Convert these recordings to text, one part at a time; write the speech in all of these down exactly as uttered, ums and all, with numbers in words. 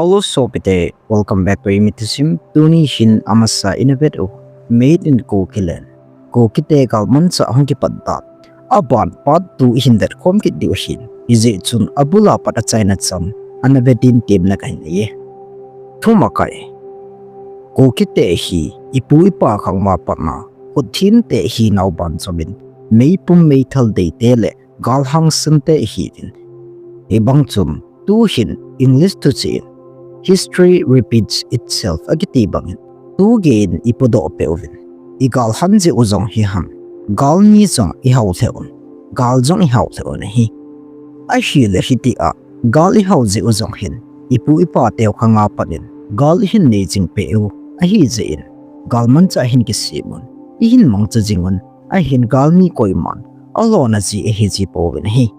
Hello sopite, welcome back to Imitisim. Tuni hin amasa ina vet u, Made in Kuki Land, Kukite galmanchah hung kipat dan. Aban part two ihin vet khom kit diu ahin. Hijeh chun abula pat achaina cham ana ve din temna kahin nei e. Thumakai. Kukite hi ipu ipa khang ma patna, khutthim te hi nau ban chomin, meipum meithal deite le galhang sinte hi din. Hibang chun, tuhin English thuchih in, "History repeats itself," akiti bangin, tugei in ipodoh peh uvin. Igalhan jeh u jong hi ham, gal ni jong ihao lheh un, gal jong ihao lheh un ahi. Ahile hitia, gal ihao jeh u jong hin, ipu ipa teu khanga pat in, gal ihin nei jing peh u, ahijeh in, galmanchah hin kisem un, ihin mangcha jing un, ahin gal ni koiman alona ji ahi ji pouvin ahi.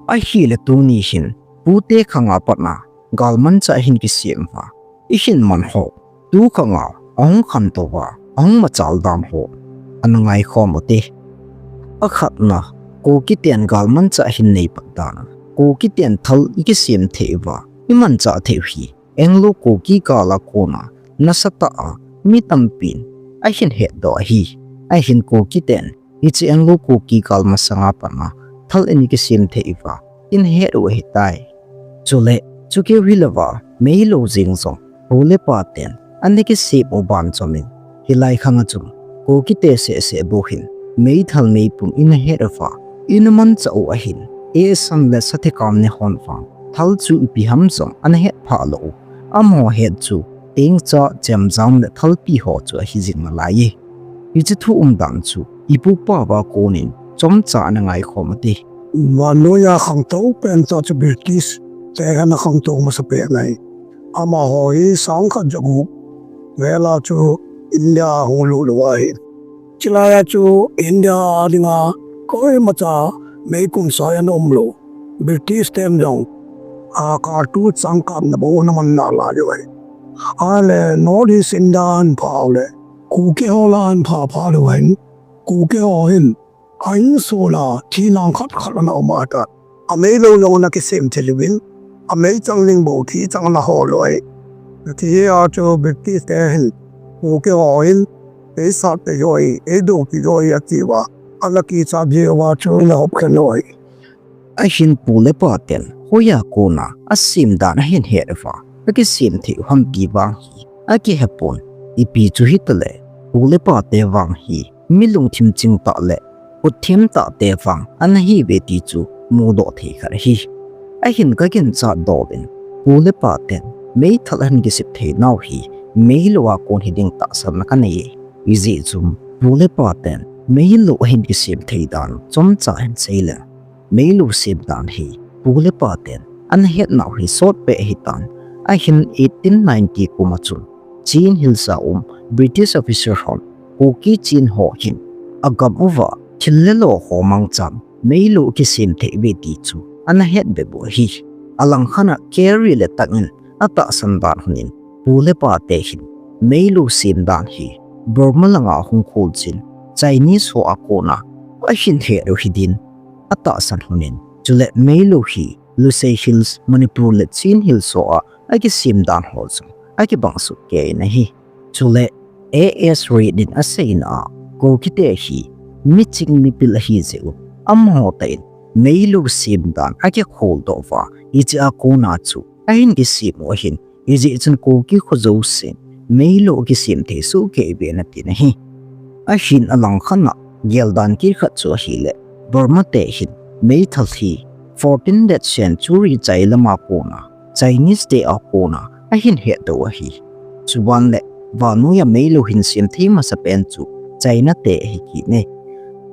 Ahile tuni hin, pute khanga patna, galmanchah hin kisem uva, ihin man ho, tu khanga ahung khantou va, ahung machal dan ho, ana ngaikhom ute. Akhatna, Kukiten galmanchah hin nei pat dan, Kukiten thal ikisem thei uva, imanchah thei u hi, Anglo Kuki gal a kona, nasatah a, mi tampin ahin hetdoh ahi. Ahin Kukiten, hiche Anglo Kuki gal masanga patna, thal in ikisem thei uva, in het u ahitai. Chule, chukeu hilouva, meilou jeng jong, pu le paten, ana kisem u ban chomin, hilai khanga chun, Kukite sehseh bou hin, meithal meipum ina het uva, ina manchah u ahin, eisan le sathekam ne hon vang, thal chu ipi ham jong ana het phah lou u. Amaho het chu, tengcha, chemjam le thalpi ho chu ahi jing nalai e. Hiche thu umdan chu, ipu ipa va konin, chomcha ana ngaikhom ute. Vannoiya khangtou pen tah chu British te hin akhangtou masapen ahi. Amaho hi sangkhat jagup vela chu India ahung lut lou ahi. Chulaiya chu India a dinga koimacha meikum soi ana umlou. British ten jong, a, kartu changkapna bou ana man nalai u ahi. Ahile North East India ahin phah u le, Kuki ho lah a ahin phah phah leu hen, Kuki ho hin, a insung a, thina khat khat ana um ahitai. Ameilou jong ana kisem thei uvin, ameichang ding bou thil chang ana hol u ahi. Hitia chu British te hin, Kuki ho hin, eisat tei u ahi, eidou tei u ahi atiuva, ana kichat jeh uva chu ana hop khen u ahi. Ahin pu le paten, hoiya kona, asem dan ahin het uva, akisem thei u ham ti vang hi, akihepon, ipi chu hitale, pu le pate vang hi, mi lungthim chingtah le, khutthim tahte vang, ana hiuve ti chu, mudoh thei khat ahi. Ahin kaginchat doh uvin, pu le paten, meithal ahin kisem thei nau hi, meilou a kon hiding tahsanna kanei e. Hijeh chun, pu le paten, meilou ahin kisem thei dan, chomcha hin seile. Meilou sem dan hi, pu le paten, ana het nau hi sotpeh ahitan, ahin eighteen ninety kum a chun, Chin Hills a um, British officer hon, Kuki Chin ho hin, agam uva, thil le lo ho mangchan, meilou kisem thei uve ti chu, ana het bep u ahi. Alangkhat a Carey le Tang in, atahsan dan lhonin, pu le pate hin, meilou sem dan hi, Burma langa hung khol chin, Chinese ho a kona, ahin het u hidin, atahsan lhonin, chule meilou hi, Lushai Hills, Manipur le Chin Hills ho a, akisem dan ho jong, akibang soh kei in ahi. Chule, A S Reid in aseina a, Kukite hi, miching mipil ahi jeh u, amaho tah in, meilou sem dan, akikholdoh uva, hiche a kona chu, ahin kisem u ahin, hijeh chun Kuki kho jousen, meilou kisem thei soh kei uve anatin ahi. Ahin alangkhat a, geldan kit khat chu ahile, Burma te hin, meithal hi, fourteenth century chai lama kona, Chinese te a kona, ahin hetdoh u ahi. Chuban le, vannoiya meilou hin sem thei masapen chu, China te ahi kit e.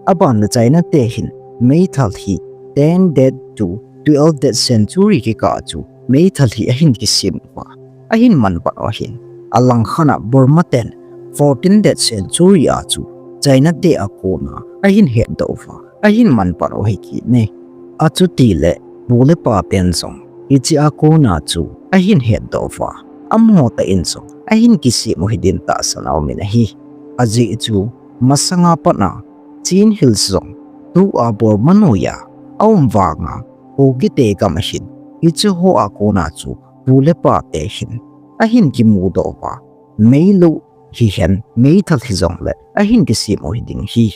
Aban le China te hin, meithal hi, tenth to twelfth century kikah chu, meithal hi ahin kisem uva, ahin manpat u ahin. Alangkhat a Burma ten, fourteenth century a chu, China te a kona, ahin hetdoh uva, ahin manpat u ahi kit e. Achuti le, pu le paten jong, hiche a kona chu, ahin hetdoh uva, amaho tah in jong, ahin kisem u hidin tahsan aumin ahi. Ajeh chu, masanga pat a, Chin Hills jong, tua Burma noiya, aum vanga, Kukite gam ahin, hiche ho a kona chu, pu le pa te hin ahin kimudoh uva, meilou hihen meithal hijongle ahin kisem u hiding ahi.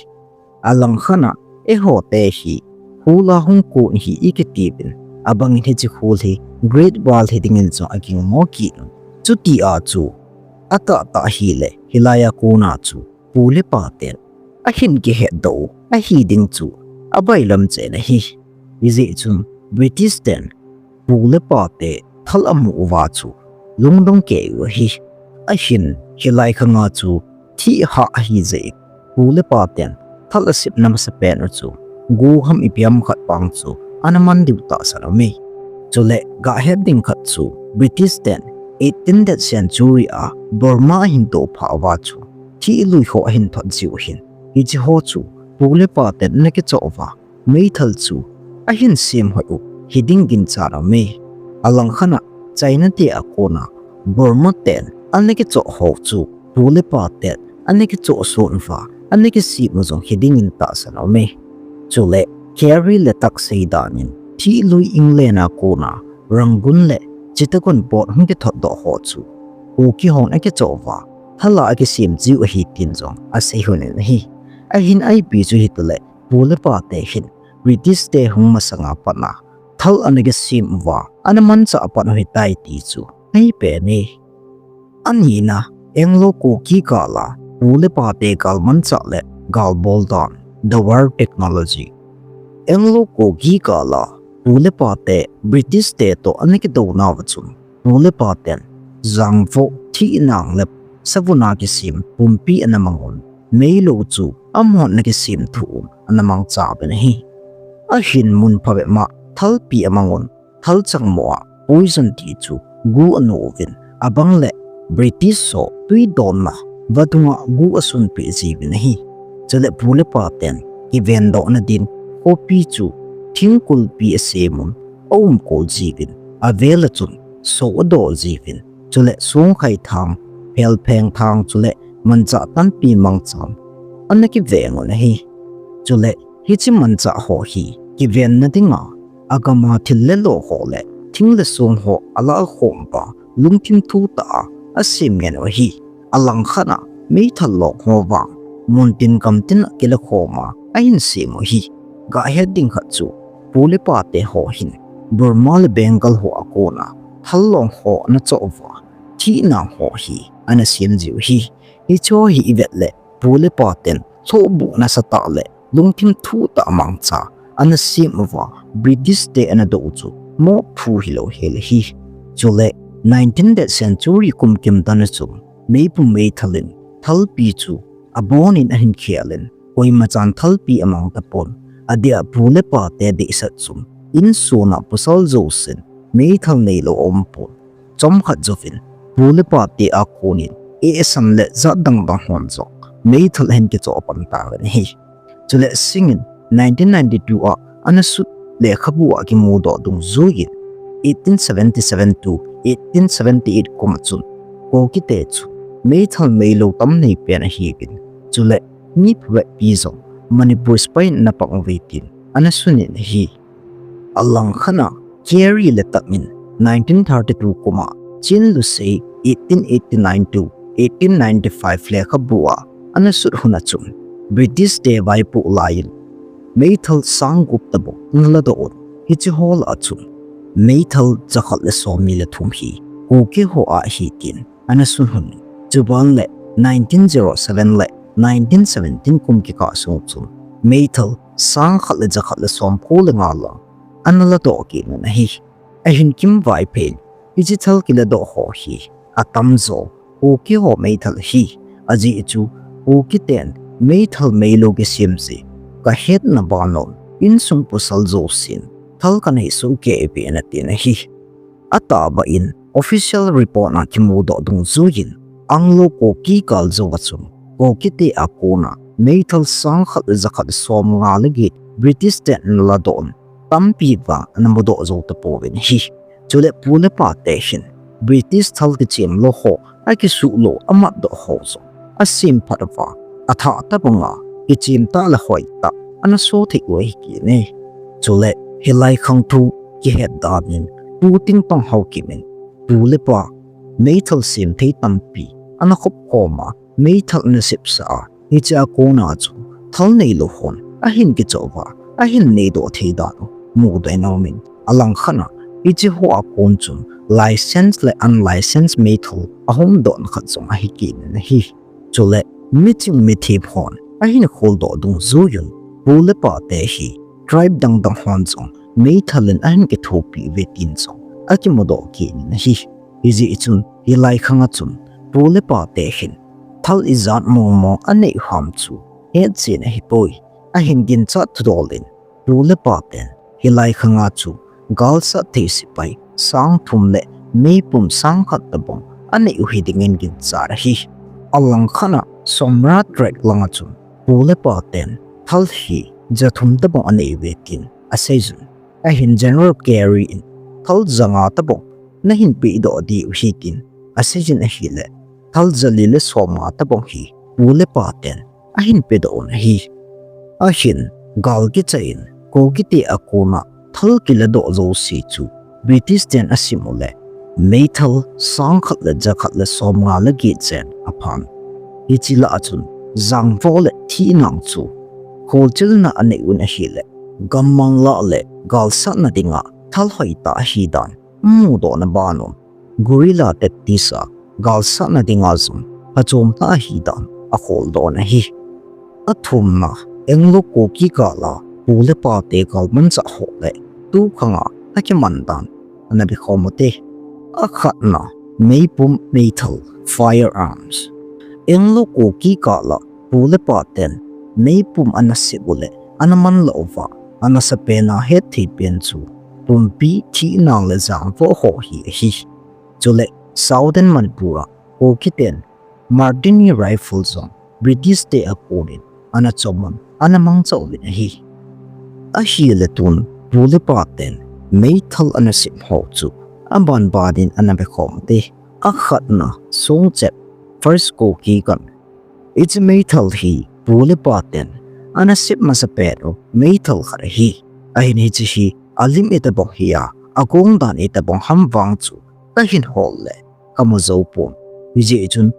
Alangkhat a, eiho te hi khul a hung kon ahi ikitiuvin, abangin hiche khul hi Great Wall hidingin jong agingmo kit un. Chuti a chu atahtah ahile, hilai a kona chu pu le pa ten ahin kihetdoh u ahi ding chu abailam cheh in ahi. Hijeh chun British ten pu le pa te thal amu uva chu lungdong kei u ahi. Ahin hilai khang a chu thih hah ahi jeh in pu le pa ten thal asepna masapen u chu gu ham ipi ham khat vang chu ana man diu tahsan aume. Chule gahet ding khat chu British ten eighteenth century a Burma ahin tohphah uva chu thih lui ho ahin thot jiu ahin, hiche ho chu pu le pa ten ana kichoh uva meithal chu ahin sem hoi u hiding ginchat aume. Alangkhat a, China te a kona Burma ten ana kichoh ho chu pu le pa ten ana kichoh son uva ana kisem u jong hidingin tahsan aume. Chule Carey le Tuck seidan in thih lui England a kona Rangoon le Chittagong port hung kithotdoh ho chu Kuki hon akichoh uva thal a akisem jiu ahi tin jong asei lhonin ahi. Ahin ipi chu hitile, pu le pa te hin British te hung masanga pat a thal ana kisem uva ana manchah pat u ahitai ti chu ahi pen e. Anina, Anglo Kuki gal a pu le pa te gal manchah le gal boldan, the war technology. Anglo Kuki gal a pu le pa te British te toh ana kidou nauva chun pu le pa ten jangvoh, thihnang le savun a kisem pumpi ana mang un, meilou chu amahon ana kisem thu un ana mangcha uvin ahi. Ahin mun phabep ma thalpi amang un, thalchang mo a poison ti chu gu anoh uvin, abang le British ho twi donna vadung a gu asunpeh jiuvin ahi. Chule pu le pa ten kivendohna din khopi chu thingkulpi asem un aumkol jiuvin, avel a chun so adoh jiuvin, chule songkhai thang, phelpheng thang chule manchah tampi mangchan ana kiveng un ahi. Chule hiche manchah ho hi kivenna dinga agam a thil le lo ho le thing le song ho alah khom uva lungthim thu tah a asem ngen u ahi. Alangkhat a meithal long ho vang muntin gamtin a kila khom a ahin sem u ahi. Gahet ding khat chu pu le pa te ho hin Burma le Bengal ho a kona thal long ho ana choh uva thihnang ho hi ana sem jiu ahi. Hiche ho hi ivet le pu le pa ten lhohbuh nasatah le lungthim thu tah mangcha ana sem uva British te ana doh u chu moh phu hilou hel ahi. Chule nineteenth century kum kimdan a chun meipum meithal in thalpi chu abonin ahin khel in, koimachan thalpi amang tapon, adeh a pu le pa te deisah chun insung a pasal jousen meithal neilou aumpon. Chomkhat jouvin pu le pa te a konin esan le jat dang dang hon jong meithal ahin kichoh pan tauvin ahi. Chule Singh in nineteen ninety-two a ana sut lekhabu a kimudoh dungjuiyin eighteen seventy-seven to eighteen seventy-eight kum a chun Kuki te chu meithal meilou tam nei pen ahiuvin, chule mi phabep pi jong Manipur spy in ana pang uve tin ana sunin ahi. Alangkhat a Carey le Tuck in nineteen thirty-two kum a Chin Lusei eighteen eighty-nine to eighteen ninety-five lekhabu a ana sut hun a chun British te vaipoh laiyin meithal sang gup tabang ana ladoh un, hiche ho lah a chun meithal jakhat le somni le thum hi Kuki ho a ahi tin ana sun hun. Chuban le nineteen zero seven le nineteen seventeen kum kikah sung chun meithal sang khat le jakhat le somko le nga lang ana ladoh kit un ahi. Ahin Kim Vaiphei in hiche thal kiladoh ho hi atamjo Kuki ho meithal ahi. Ajeh chu Kuki ten meithal meilou kisem jeh kahetna ban un insung pasal jousen thal kanei soh kei uve ana tin ahi. Atahbeh in official report a kimudoh dungjuiyin Anglo Kuki gal jou a chun Kuki te a kona meithal sang khat le jakhat le somnga le get British ten ana ladoh un, tampi vang ana mudoh jou tapouvin ahi. Chule pu le pa te hin British thal kichem lou ho, akisuh lou, amatdoh ho jong asem phat uva athah tabanga kichem tah le hoitah ana so thei u ahi kit e. Chule hilai khang thu kihet dan in Pu Tingtong Haokip in pu le pa meithal sem thei tampi ana khop khom a, meithal ana sepsa a, hiche a kona chu thal neilou hon ahin kichoh uva, ahin neidoh thei dan u mudoh in aumin, alangkhat a hiche ho a kon chun license le unlicense meithal ahomdohna khat jong ahi kit in ahi. Chule miching mithem hon ahin kholdoh dungjuiyun, pu le pa te hi tribe dang dang hon jong meithal in ahin kithopi uve tin jong akimudoh kit in ahi. Hijeh chun hilai khang a chun pu le pa te hin thal ijat mong mong anei u ham chu hetchen ahipoi. Ahin ginchat thudol in pu le pa ten hilai khang a chu galsat thei sepai sang thum le meipum sang khat tabang anei u hiding in ginchat ahi. Alangkhat a Somrat Trek lang a chun pu le pa ten thal hi ja thum tabang anei uve tin aseiyun. Ahin General Carey in thal ja nga tabang nahin pedoh diu ahi tin aseiyun ahile, thal ja li le som nga tabang hi pu le pa ten ahin pedoh un ahi. Ahin gal kicha in Kuki te a kona thal kiladoh jouse chu British ten asim u le, meithal sang khat le ja khat le som nga le get chen aphan. Hiche lah a chun jangvoh le thihnang chu kholchilna anei un ahile, gammang lah le galsatna dinga thal hoitah ahi dan mudohna ban un, guerrilla tactics a galsatna dinga jong phachomna ahi dan akholdoh un ahi. Athumna, Anglo Kuki gal a pu le pa te galmanchah ho le tukhang a akiman dan ana vekhom u hite. Akhatna, meipum meithal, firearms. Anglo Kuki gal a pu le pa ten meipum ana sep u le ana manlah uva, ana sapen a hetthei pen chu pumpi, thihnang le jangvoh ho hi ahi. Chule Southern Manipur a Kuki ten Martini rifle jong British te a konin ana chom un, ana mangcha uvin ahi. Ahile tun pu le pa ten meithal ana sep ho chu aban ban in ana vekhom u hite. Akhatna, Songchep, First Kuki Gun. Hiche meithal hi pu le pa ten ana sep masapen u meithal khat ahi. Ahin hiche hi alim itabang hi a, agong dan itabang ham vang chu kahin hol le kamu jou pon. Hijeh chun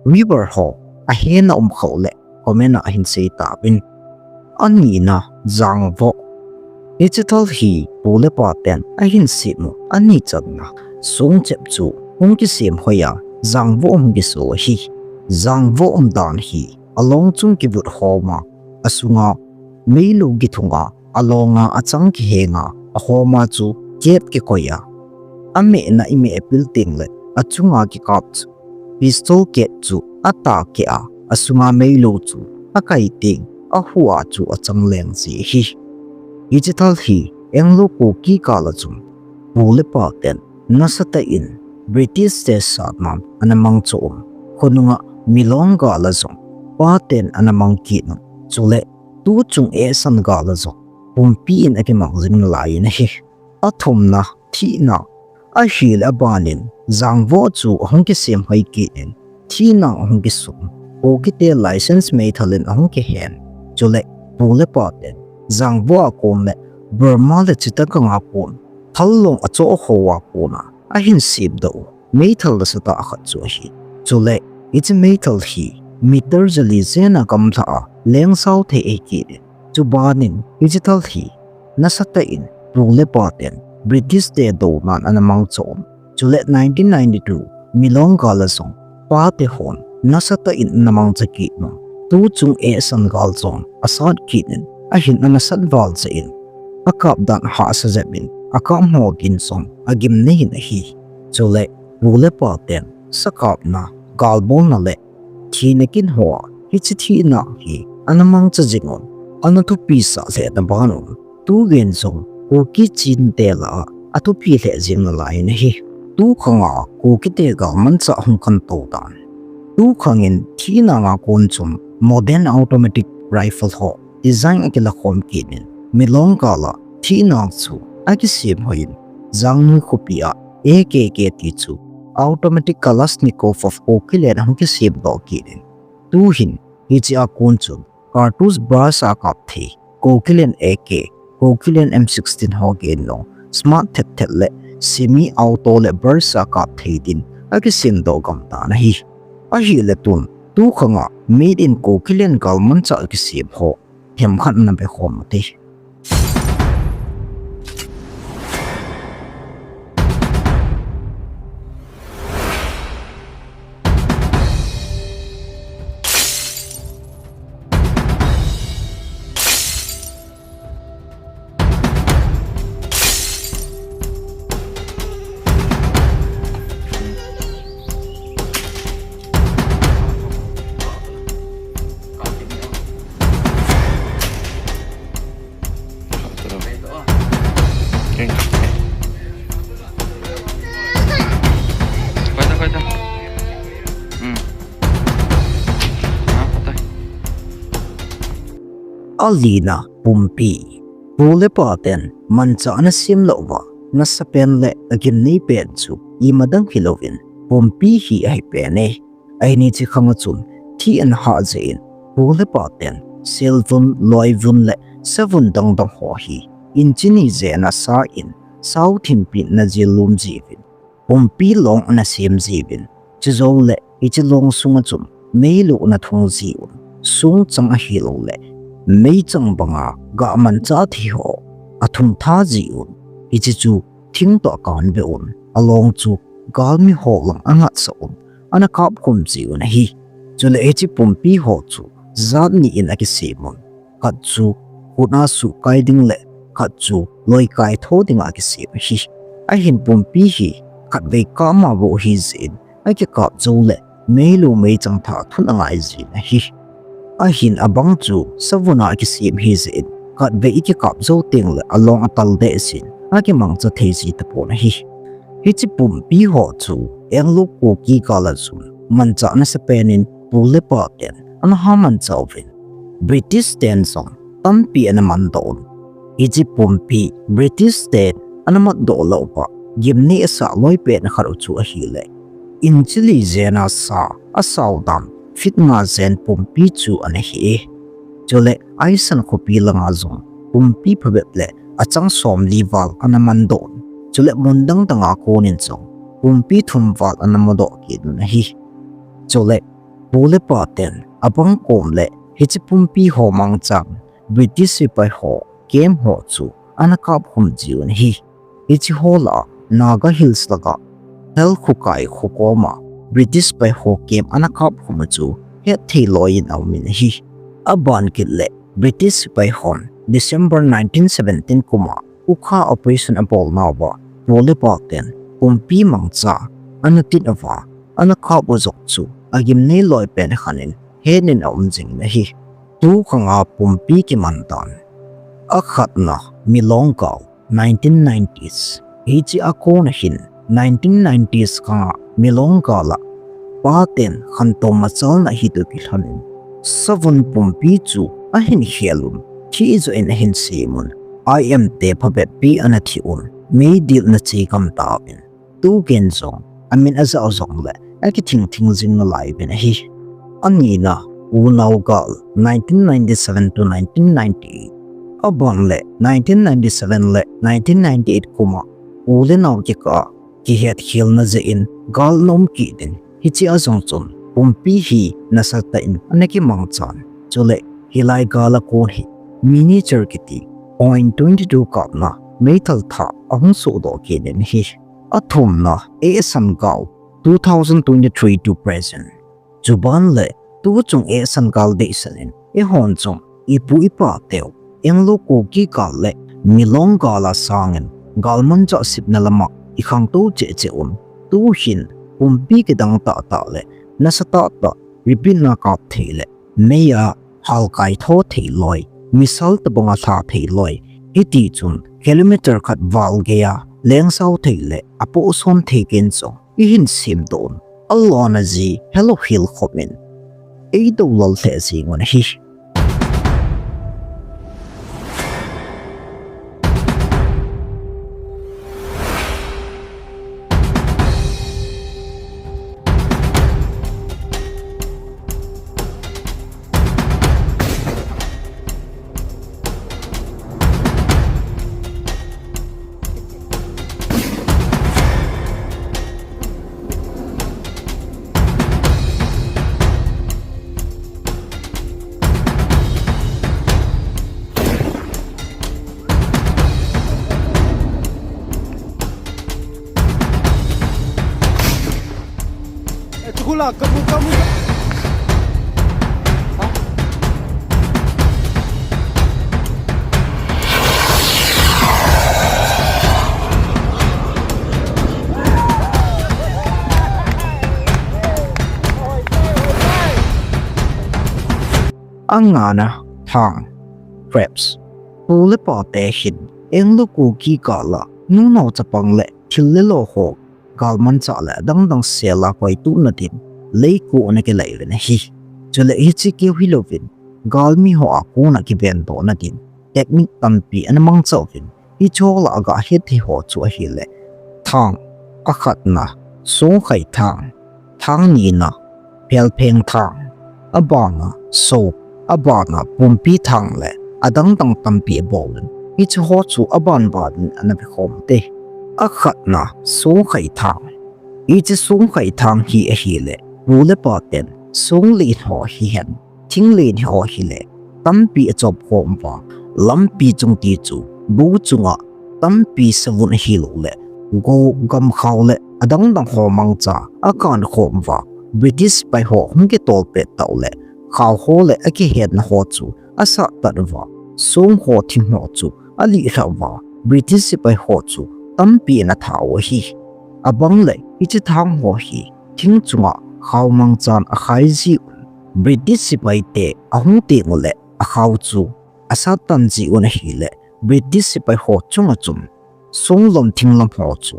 viewer ho ahena um khah le comment a hin sei tauvin. Anina, jangvoh. Hiche thal hi pu le pa ten ahin sem u anichanna, Songchep chu hung kisem hoi a, jangvoh hung kiso ahi. Jangvoh umdan hi along chung kivut hom a, asunga meilou kithung a, along a achang kiheng a, ahom a chu gap kikoi a, amehna imeh pil teng le achunga kikap chu pistol gap chu atah keh a, asunga meilou chu akai teng, ahu a chu achang leng ji ahi. Hiche thal hi Anglo Kuki gal a chun pu le pa ten nasatah in British te satnan ana mangcha un, khonunga Milong gal a jong pa ten ana mang kit un, chule tuchung eisan gal a jong pumpi in akimang jing nalai in ahi. Athumna, thihnang. Ahile aban in jangvoh chu ahung kisem hoi kit in, thihnang ahung kisun. Kuki te license meithal in ahung kihen. Chule pu le pa ten jangvoh a kon le Burma le Chittagong a kon, thal long achoh ho a kon a ahin semdoh u meithal nasatah khat chu ahi. Chule hiche meithal hi meter jali jen a gamlha a leng sao thei ahi kit in, chuban in hiche thal hi nasatah in pu le pa ten British te dounan ana mangcha un. Chule nineteen ninety-two Milong gal a jong pa te hon nasatah in ana mangcha kit un, tuchung eisan gal jong asat kit in, ahin ana sat val cha in, akap dan hahsa jep in, akap ho din jong agim nei in ahi. Chule pu le pa ten sakapna, galbolna le thina kin ho a hiche thihnang hi ana mangcha jing un, ana thupi sah lheh na ban un, tugen jong Kuki ching te lah a athupi lheh jing nalai in ahi. Tukhang a Kuki te galmanchah hung khantou dan. Tukhang in thihnang a kon chun modern automatic rifle ho design akilakhom kit in, Milong gal a thihnang chu akisem hoi in, Jangnui khopi a A K K ti chu automatic Kalashnikov of Kuki land ahung kisemdoh kit in, tuhin hiche a kon chun cartridge burst a kap thei Kuki land A K, Kuki land M sixteen ho genlou, smart thet thet le semi auto le burst a kap thei din akisemdoh gamtan ahi. Ahile tun, tukhanga made in Kukiland galmanchah kisem ho themkhat ana be khom ute. Alina, pumpi. Pu le paten manchah ana sem lou uva, nasapen le agimnei pen chu imadang hilouvin, pumpi hi ahi pen e. Ahin hiche khanga chun thi ana hah jeh in, pu le paten selvun, loivun le savun dangdang ho hi inchi ni jena sa in, sao thimpi ana jil lum jiuvin, pumpi long ana sem jiuvin, chujou le hiche long sunga chun meilu ana thung jiuvin, sungchang ahilou le meichang banga gah manchah thei ho athung tha jiuvin, hiche chu thing toh akanbe un, along chu galmi ho lang angatsah un, ana kap khum jiuvin ahi. Chule hiche pumpi ho chu jat ni in akisem un. Khat chu khut a suhkai ding le khat chu loi kaitho dinga akisem ahi. Ahin pumpi hi khatvei kap ma bou ahi jeh in, akikap jou le meilu meichang tha thun angai jin ahi. Ahin abang chu savun a akisem ahi jeh in, khatvei ikikap jou teng le along atal deh jin, akimangcha thei ji tapon ahi. Hiche pumpi ho chu Anglo Kuki gal a chun manchah nasapen in pu le paten ana ha manchah uvin, British ten jong tampi ana mandoh un. Hiche pumpi British ten ana mandoh lou uva gimnei asah loi pen khat u chu ahile, inchi li jena sa asao dan feet nga jen pumpi chu ana hi e. Chule Aisan khopi langa jong pumpi phabep le achang somli val ana mandoh un. Chule mun dang danga konin jong pumpi thum val ana mandoh kit un ahi. Chule pu le paten abang kom le hiche pumpi ho mangchan British sepai ho camp ho chu ana kap khum jiuvin ahi. Hiche ho lah a Naga Hills langa Helkhukai kho koma British sepai ho camp ana kap khum u chu hetthei loiyin aumin ahi. Aban kit le British sepai hon December nineteen seventeen kuma Ukha operation abolnauva pu le paten pumpi mangcha ana tin uva, ana kap u jong chu agimnei loi pen khat in henin aum jingin ahi. Tukhanga pumpi kiman tan. Akhatna, Milong gal, nineteen nineties. Hiche a kona hin nineteen nineties khanga Milong gal a paten khantou machalna hitu kilhonin, savun pumpi chu ahin khelun, thi joh in ahin semun, I M te phabep pi ana thi un, meidilna che gam tauvin. Tugen jong amin ajah jongle akithing thing jing nalai uvin ahi. Anina, Unao gal, nineteen ninety-seven to nineteen ninety-eight. Aban le nineteen ninety-seven le nineteen ninety-eight kuma u le nao kikah a kihetkhelna jeh in gal ana um kit in, hiche a jong chun pumpi hi nasatah in ana kimangchan. Chule hilai gal a kon hi miniature kiti point twenty-two kapna meithal thah ahung sohdoh kit in ahi. Athumna, Eisan gal, two thousand twenty-three to present. Chuban le tuchung Eisan gal deisah in, eihon jong ipu ipa teu Anglo Kuki gal le Milong gal a sangin galmanchah sepna lama ikhangtou cheh cheh un, tuhin pumpi kidang tahtah le nasatah tah ripin a kap thei le mei a halkai tho thei loi, missile tobang a lha thei loi, hiti chun kilometer khat val gei a lengsao thei le apohson thei ken jong ihin semdoh un, alona ji helou hel khopin eidou lal lheh jeng un ahi. Kamu, kamu, kamu. Angana thang, crabs. Pu le pa te hin, Anglo Kuki kala, nunao chapang le thil le lo ho, galmanchah le adangdang sela koi tuhna din, leiko ana kilai uvin ahi. Chule hiche keu hilouvin, galmi ho a kona kiven dohna din, technique tampi ana mangcha uvin, hiche ho lah a gahet thei ho chu ahile, thang, akhatna, Songkhai thang, thang nina, Pelpheng thang, abana, So, abana, Pumpi thang le, adangdang tampi abol in, hiche ho chu aban ban in ana vekhom te. Akhatna, Songkhai thang. Hiche Songkhai thang hi ahile, pu le pa ten, songlen ho hihen, thinglen ho hile, tampi achop khom uva, lampi chung ti chu, bu chunga, tampi savun ahilou le, go gamkhao le, adangdang ho mangcha, akan khom uva, British sepai ho hung kitol pet tau le, khao ho le akihetna ho chu, asah tan uva, song ho thing ho chu, alih lhah uva, British sepai ho chu, tampi ana tha u ahi. Abang le, hiche thang ho hi, thing chunga, khao mangchan akhai jiuvin, British sepai te, ahung teng ule, akhao chu, asat tan jiuvin ahile, British sepai ho chunga chun, song lom thing lom ho chu,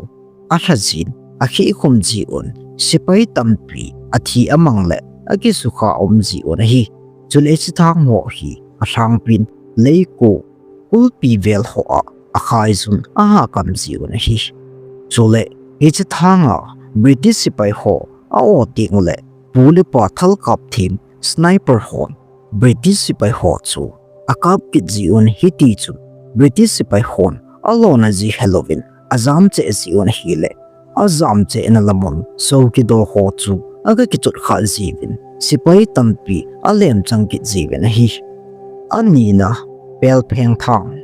alha jin, akhih khum jiuvin, sepai tampi, athi amang le, akisukha um jiuvin ahi. Chule hiche thang ho hi, alhangpin, leiko, kulpi vel ho a, akhai jun, aha kam jiuvin ahi. Chule, hiche thanga, British sepai ho, a-o teng ule, pu le pa thal kap them, sniper hon, British sepai ho chu, akap kit jiuvin hiti chun, British sepai hon, alona ji helouvin, ajam cheh jiuvin ahile, ajam chehna lamun, So kido ho chu, aga kichot kha jiuvin, sepai tampi, alem chang kit jiuvin ahi. Anina, Pelpheng thang.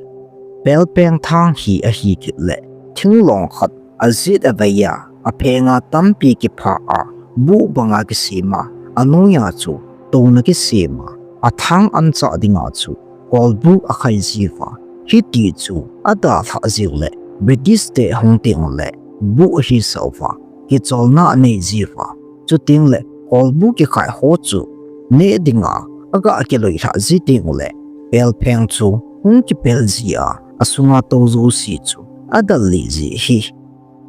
Pelpheng thang hi ahi kit le, thinglong khat, ajet avei a, aphenga tampi kipha a, buh banga kisem a, anoiya chu, touna kisem a, athang anchah dinga chu, kolbu akhai jiuva, hiti chu, adalhah jiu le, British te ahung teng ule, buh ahisah uva, kicholna anei jiuva, chuteng le, kolbu kikhai ho chu, neh dinga, aga kiloilhah ji teng ule, Pelpheng chu, hung kipel ji a, asunga tou jouse chu, adal lih ji ahi.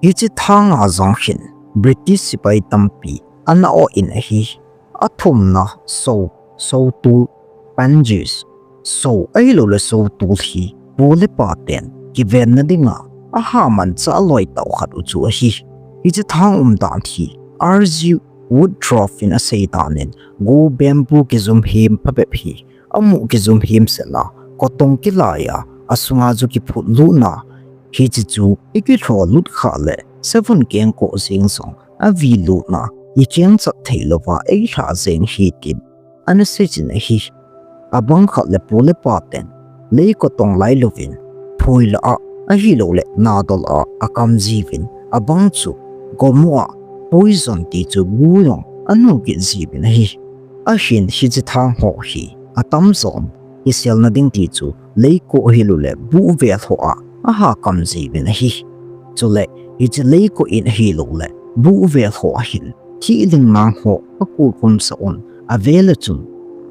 Hiche thanga jong hin, British sepai tampi, ana o in ahi. Athumna, So, So tul, Panjis, So ahilou le So tul hi, pu le pa ten, kivenna dinga, aha manchah loi tau khat u chu ahi. Hiche thang umdan hi, R G Woodruff in asei dan in, go bamboo kijum hem phabep hi, amu kijum hem sela, kotong kilai a, asunga ju kiphut lutna, hiche chu, ikilho lut kha le, savun kengkoh jeng jong, avi lutna, ikengchat theilouva, eilha jeng hi tin, ana seijin ahi. Abang khat le pu le pa ten, lei kotong lailouvin, phui lah a, ahilou le nadol a, akam jiuvin, abang chu, gomu a, poison ti chu gu jong, anu kit jiuvin ahi. Ahin hiche thang ho hi, atamjon, kiselna ding ti chu, leiko ahilou le, buh vel ho a, aha kam jiuvin ahi. Chule, hiche leiko in ahilou le, buh vel ho a hin, thih ling nang ho, akulkhum sah un, avel a chun,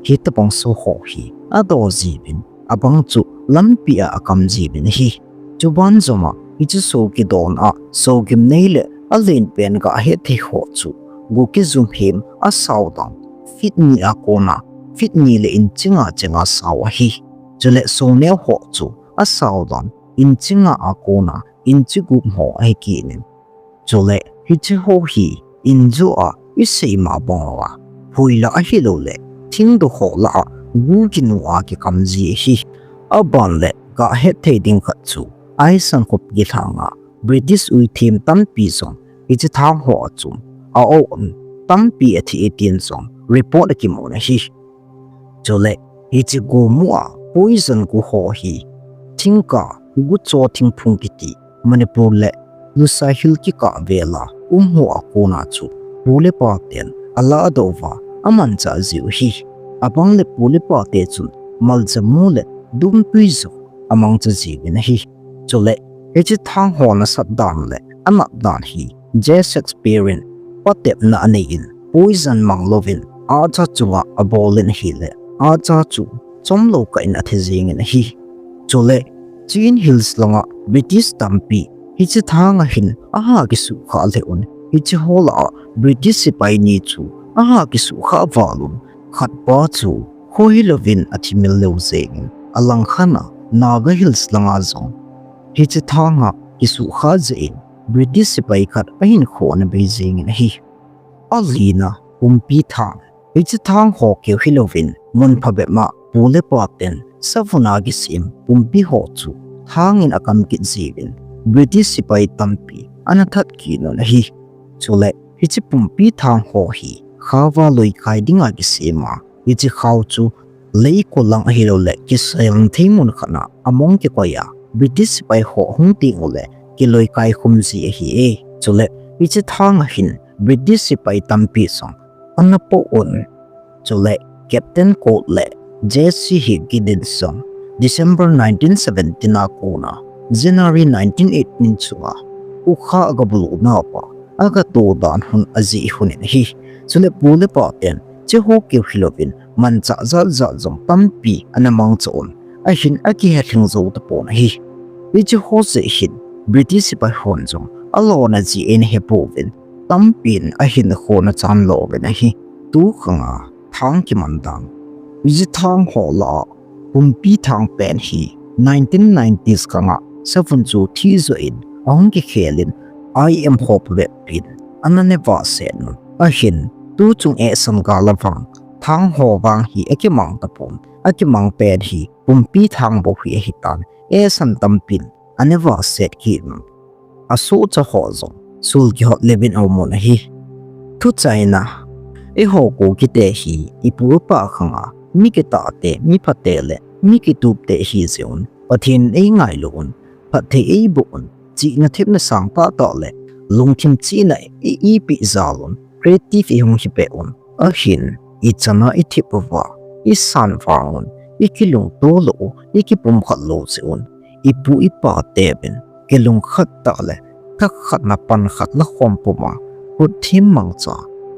hitobang So ho hi, ado jiuvin, abang chu, lampi a akam jiuvin ahi. Chuban joma, hiche So kidon a, So gimnei le, alen pen gahet thei ho chu, gu kijum hem, asao dan, feet ni a kona, feet ni le inch nga chenga sao ahi. Chule So neo ho chu, asao dan, inch nga a kona, inch gup ho ahi kit in. Chule, hiche ho hi, injo a, isei ma bang uva, phui lah ahilou le, thingdo ho lah a, gu kinu a kikam ji ahi. Aban le, gahet thei ding khat chu, Aisan khup kilhang a, British uithim tampi jong, hiche thang ho a chun, a-o un, tampi athi e tin jong, report akimun ahi. Chule, hiche gomu a, poison gu ho hi, thingkah, gucho thingphung kiti, Manipur le, Lushai Hills kikah vel a, um ho a kona chu, pu le pa ten, aladoh uva amanchah jiu ahi. Abang le pu le pa te chun maljamu le dumpui jong amangcha jiuvin ahi. Chule hiche thang ho nasat dan le anat dan hi J. Shakespeare in patepna anei in poison mang louvin acha chunga abol in ahile acha chu chomlou kah in athi jeng in ahi. Chule Chin Hills langa British tampi hiche thang a hin aha kisuhkhah lheh un, hiche ho lah a British sepai ni chu aha kisuhkhah val un, khat pa chu khohi louvin athimil lheh jeng in, alang khat a Naga Hills langa jong hiche thang a kisuhkhah jeh in British sepai khat ahinkho ana bei jeng in ahi. Alina, pumpi thang. Hiche thang ho keu hilouvin mun phabep ma pu le pa ten savun a kisem pumpi ho chu thang in akam kit jiuvin British sepai tampi ana that kit un ahi. Chule hiche pumpi thang ho hi khao a loikai dinga kisem a, hiche khao chu leikol lang ahilouleh kisel thei mun khat a among kikoi a, British sepai ho hung teng uleh kiloikai khum ji ahi e. Chule hiche thang a hin British sepai tampi jong ana poh un. Chule Captain Colt le J. C. Higgins jong December nineteen seventeen a kona January nineteen eighteen sunga ukha aga bulu nauva aga to dan hun ajih hun in ahi. Chule pu le pa ten hiche ho keu hilouvin manchah jat jat jong tampi ana mangcha un, ahin akihelhing jou tapon ahi. Hiche ho jeh hin British sepai hon jong alona jeh in ahepouvin, tampin ahinkho ana chan louvin ahi. Tukhang a thang kiman dan. Hiche thang ho lah a pumpi thang pen hi nineteen nineties khang a savun chu thi joh in ahung kikhel in, I M ho phabep in ana ne vahset un. Ahin tuchung eisan gal a vang thang ho vang hi akimang tapon, akimang pen hi pumpi thang bou hi ahitan, eisan tampin ana vahset kit un. Asohcha ho jong sul kihot lheh in aum un ahi. Thuchaina. Eiho Kuki te hi ipu ipa khang a mi kitah te, mi pha te le mi kitup te ihi jeh un, Pathen in eingailu un, phatthei eiboh un, chihna thepna sangtah tah le lungthim chihna eipeh jal un, creative ihung hipeh un. Ahin ichan a ithep uva isan vang un, ikilungto lou u, ikipumkhat lou jeh un, ipu ipa teuvin kilungkhat tah le thakhat na pankhat la khom puma, khut thim mangcha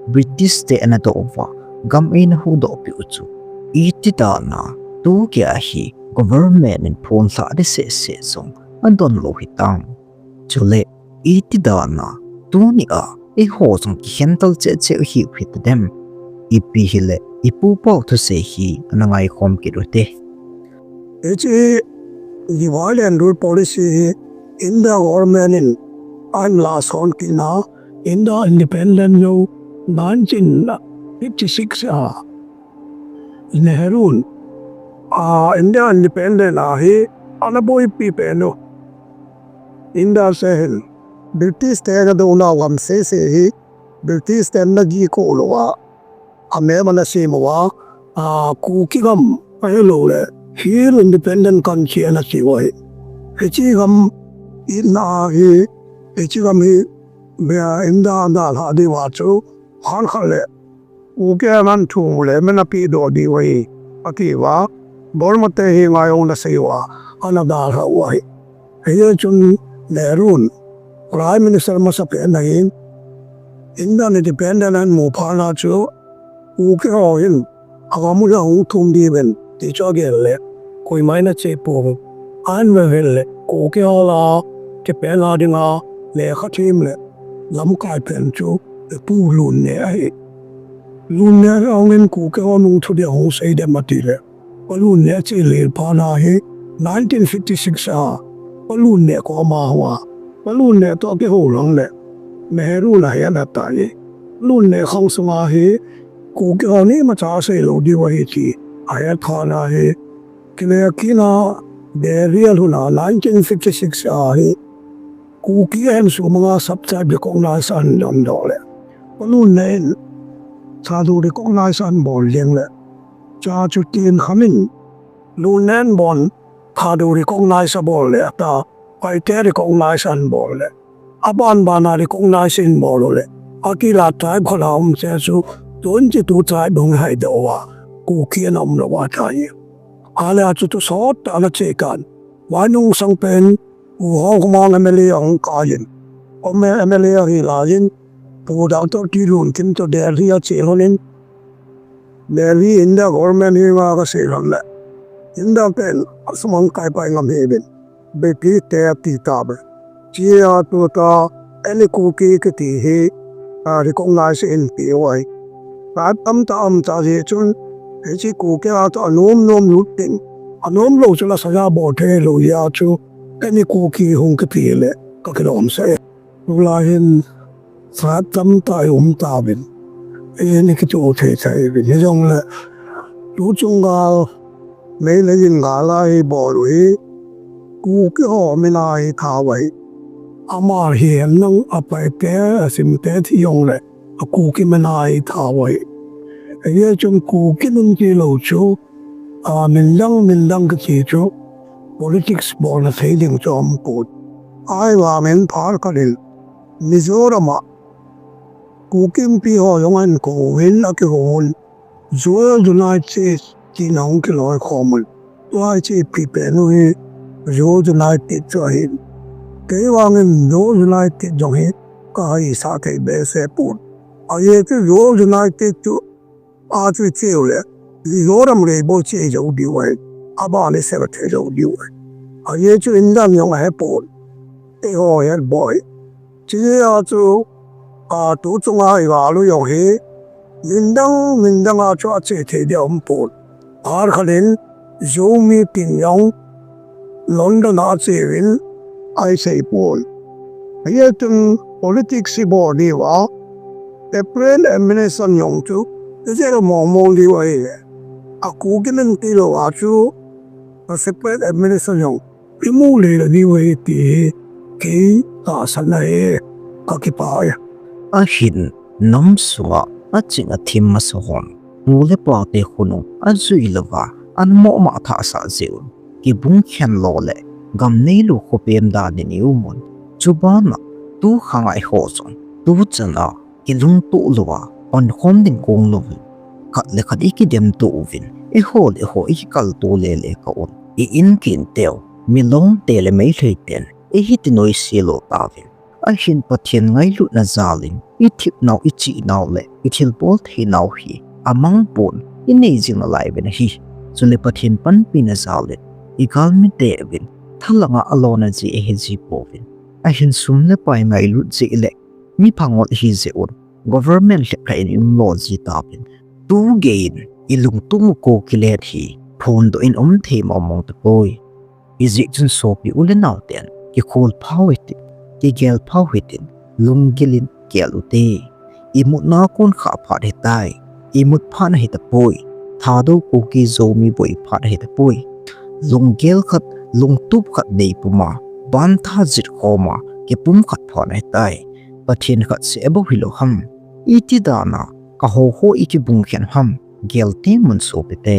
British te ana doh uva gam eina huhdoh peh u chu iti dan a tukia hi government in phonlhah ding sehseh jong adon lou hitam. Chule iti dan a tuni a eiho jong kikhentel cheh cheh u hiu hitadem? Ipi hile ipu pau thusei hi ana ngaikhom kit u hite. Hiche divide and rule policy hi India government in ahin lason kit na, India independent jou nineteen fifty-six a Nehru in, a, India independent a hi ana boipi pen u. India seh hin British te ana douna gam sese hi British ten ana gihkhoh lou a, a map ana sem uva, a, Kuki gam ahilouleh Hill Independent Country ana seiyu ahi. Hiche gam itna hi, hiche gam hi, bia India ana dalhah diuva chu, khat khat le Kuki ana thum uleh, min apehdoh diu ahi, atiuva, Burma te henga jong ana seiyu a, ana dalhah u ahi. Hijeh chun Nehru in Prime Minister masapen ahin, India independent ahin mu phat na chu, Kuki ho hin, agam uva hung thum diuvin, ti chu agel le, koima in ache pouvin, ahin vet vet le, Kuki ho lah a, kipehna dinga, lekha them le, lamkai pen chu, ipu Lunne ahi. Lunne ahung in Kuki ho nung thu dia hung sei dem ati le, Pa Lunne ache lel phat na hi, nineteen fifty-six a, Pa Lunne koma hung a, Pa Lunne toh kihou lang le, Nehru in ahet ahitai. Pa Lunne khang sunga hi, Kuki ho ni imacha asei lou diu ahi ti ahet phat na hi, kile kit na, Delhi a lhun a nineteen fifty-six a hi, Kuki ahin sum manga sub-tribe recognize ahin dondoh le, Pa Lunne in Thadou recognize ahin bol jeng le, cha chu tin khamin, Lunne in bon Thadou recognize abol le, ata Paite recognize ahin bol le, aban ban a recognize ahin bol u le, akila tribe khat a um che chu Twenty two tribe hung hai doh uva, Kuki ana um lou ahi. Ahile chu tu sot ana che kan. Vainung sang pen, U Hong Kumang M L A ahung kai in. Ome M L A ahi lai in, Pu Doctor T Lunkim chu Delhi a che lhon in. Delhi India government hi nga ka sei lhon le. India pen, asumang kai pai ngam hi bin. British te ati ta be. Chia tu ta any Kuki kiti hi, a, recognize in ti uai. Ka am ta am ta je chun, hiche Kuki a tu anom nom lut tin. Anom lou chu la saja bol thei lou ya chu, any Kuki hung kiti le, ka kilom se. Tulai hin, sat tam ta i um ta bin. Ei ni kitu thei thei bin. Hijongle, tu chung gal, mei le yin gal a hi bol u hi, Kuki ho min a hi tha uai. Ama hi nang a pai te, a sim te thi jong le, a Kuki min a hi tha uai. Ei chun Kuki min ti lou chu, a min dang, min dang kiti chu, politics bolna thei ding chu um pon. Ahivang in phar khat in, Mizoram a, Kuki Inpi ho jong ahin kou vin, akihou vin. Zo United States tina hung kiloikhom un. Tua hiche ipi pen u hi Zo United States chu ahin. Kei vangin Zo United States jong hi kahaisah thei behseh pon. Ajeh chu Zo United States chu a chu iche u le, Mizoram le bou che jou diu ahi. Aban le se thei jou diu ahi. Ajeh chu Indian jong ahe pon. Eiho het boi. Chujeh a chu, a, tu chunga i gal u jong hi, min dang, min dang a chu ache thei dia um pon. Phar khat in, Zomi tin jong, London a ache uvin, ahi sei pon. Hijeh chun politics hi bol diu a, separate administration jong chu, ijeh a mong mong diu ahi. A Kuki min ti lou a chu, a separate administration jong, imu le le diu ahi ti hi, kei tahsan ahi, ka kipah e. Ahin, nam sunga, aching athim masa hon, pu le pa te khonung, ajui louva, ana mo ma thasah jeh un, kibung khen lou le, gam neilou khopem dan in i um un. Chubana, tu khang a eiho jong, tu chan a, kilungto louva, pankhom ding kong lou. Khat le khat i kidemto uvin, eiho le eiho i kikalto le le kah un. I in kin teu, milong te le meilhei ten, eihin ti noise lou tauvin. Ahin Pathen ngailutna jal in, i thip nau, i chih nau le, i thilbol thei nau hi, amang pon, i nei jing nalai uvin ahi. Chule Pathen panpina jal in, i galmi te uvin, thalanga alona ji ahi ji pouvin. Ahin sum le pai ngailut jeh le, mi phangol ahi jeh un, government lhep khat in i um lou ji tauvin. Tu gei in, i lungtup u Kuki let hi, phondoh in um thei mong mong tapoi. Hijeh chun sopi u le nao ten, kikhol phau hitin, kigel phau hitin, lunggil in gel u te. I mutna kon khah phat ahitai, i mut phat ahi tapoi, Thadou Kuki Zomi boi phat ahi tapoi. Lunggel khat, lungtup khat nei puma, ban tha jit khoma, kipum khat phat ahitai. Pathen khat seh bou hilou ham. Iti dana, ka ho ho i kibung khen ham, gel temun sopi te.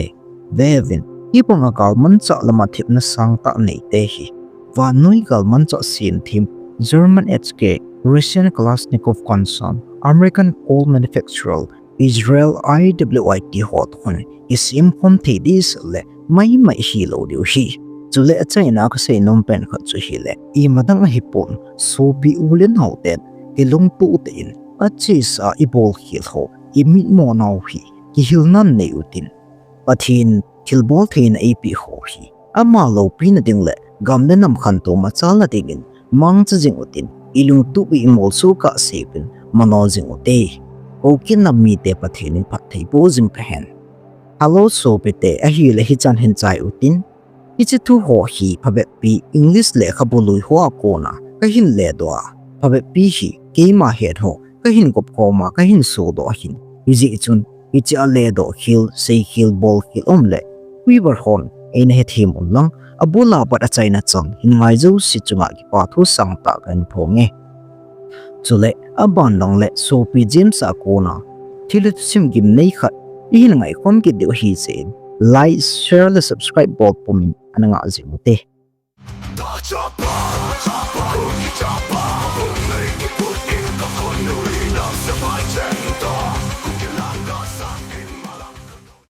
Veuvin, hibanga galmanchah lama thepna sangtah nei te hi. Vannoi galmanchah semthem, German H K, Russian Kalashnikov gun, American Colt manufacturer, Israel I W I T ho toh hin, i semkhom thei ding sah le, mai mai hilou diu hi. Chule achaina a ka seinom pen khat chu hile, ima dang ahipon, sopi u le nao ten, kilungto tah in, achesa i bolkhel ho, i mitmo nau hi, kihilna nei utin. Pathen thilbol theina eipeh ho hi, ama loupina ding le, gam le nam khantou machalna dingin, mangcha jing utin, i lungtup u i molso u kasei uvin, mano jing u te. Kuki nam mite Pathen in phatthei boh jing tahen. Hello sopi te, ahile hichan hin chai utin. Hiche thu ho hi phabep pi English lekhabu lui hoa kona kahin ledoh a, phabep pi hi keima het ho kahin kop khoma kahin sodoh ahin. Hijeh chun hiche a ledoh khel, sei khel, bol khel um le, viewer hon eina hethem un lang, abul a pat achaina chan hin ngai jouse chunga kipa thu sangtah kahin phong e. Chule, aban lang le sopi James a kona thil le thusim gimnei khat ihin ngaikhom kit diu ahi jeh in, like, share le subscribe bol pumin ana ngah jing u te.